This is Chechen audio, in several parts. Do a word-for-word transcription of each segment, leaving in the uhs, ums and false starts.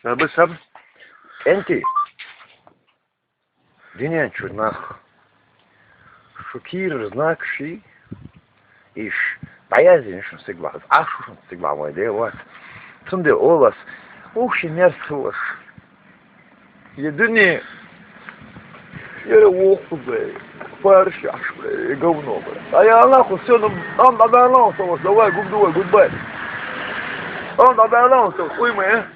Ма бисаб. КӀентий, динен чура нах, шу кийрара знакаш, иш дӀаяздина шун сигалахь, Ӏаш шу шун сигалахь вай Дела вац. Цундела олас, ух ши мерза хилаш. Е дуьне, яра воху бай, парш яхаш бай, говно бай. А я нахуй, всё, ну, ам дӀабаьлла со, давай, гугду, гудбай. Ам дӀабаьлла со, уй ма.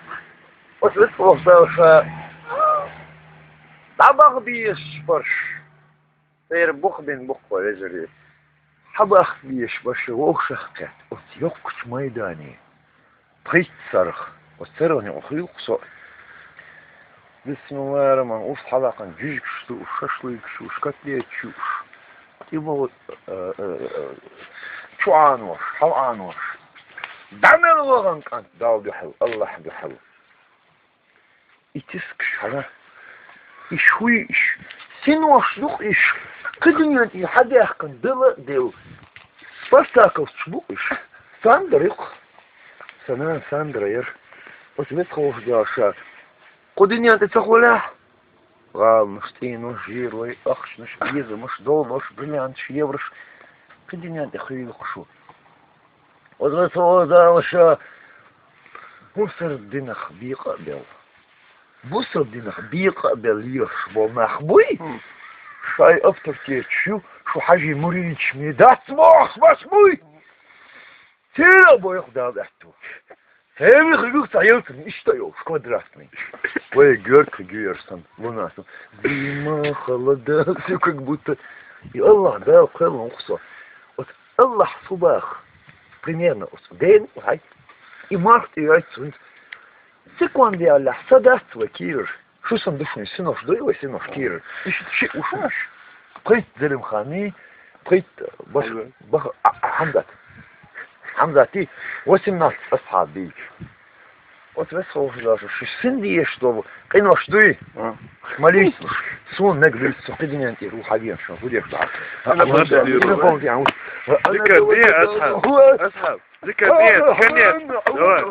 Оцу вицволчу Дала ша дӀабаха безаш барш. Церан бух бина бу-кх вай вежарий. Хьабаха безаш барш вовшах кхетта. Оцу йоккхачу майдане. Пхийтта сарах. Оцу царах юкъа хуьлу-кх со. Бисмиллахир-рахманир-рахим. Уьш хьалакхана жижигаш ду, уьш шашлыкаш ю, уьш котлеташ ю, уьш. ТӀе боху, э, э, э, чу Ӏанош, хьал Ӏанош. ДӀа мел вахана кӀант Далла дуьхьал, Аллахь дуьхьал. И тискаш хьара. Иш хӀуй иш. Синош ду-кх иш. Кхидинан и хьадаьхкина дала а делла. Спартаковцаш бу-кх иш. Сандра ю-кх. Сан нана Сандра яра. Оцу вецволчу Дала ша. Кху динен тӀе ца хуьлахь? ГӀаланаш, цӀенош, жирой, ахчанаш, безамаш, доллараш, бриллианташ, еврош. Кхидинан тӀе хуьлу-кх шу. Оцу вецволчу Дала ша бусалба динах бекъа а белла. Бусалба динах бекъа а белла лелаш болу нах буй? Шайн авторитеташ ю, шу хьажий муридаш ма дац бохуш буй? Церан а бойху Дала аьтту. ХӀевихигух цхьа ялсам иштта йолуш, квадратный. Вай гӀоьртахь гуьйр сан, лунаш сан. Зима, холода, всё как будто. И Аллах Дала кхоьллина ву-кх со. Оцу Аллах фу баха? Примерно оцу ден хьай. И марх тӀе йойту цунца. Секунда яллехь, са дац вай кийрара. Шу сан ду шуна синош дуй вай синош кийрара? Иштта шиъ ву шуна. Пхийтта Делимханий, пхийтта баха, баха, а, а, Хьамзат. Хьамзатий, восемнадцать асхьаб бий. Оцу весхо вахийлаша, шу син дезаш долу къинош дуй? Молитесь. Суна мега вуьйцу, со кхидинен тӀера ву хьан вен шуна, хӀун деш ду? Дика де, асхьаб. Асхьаб. Дика де, кхин нет. Давай.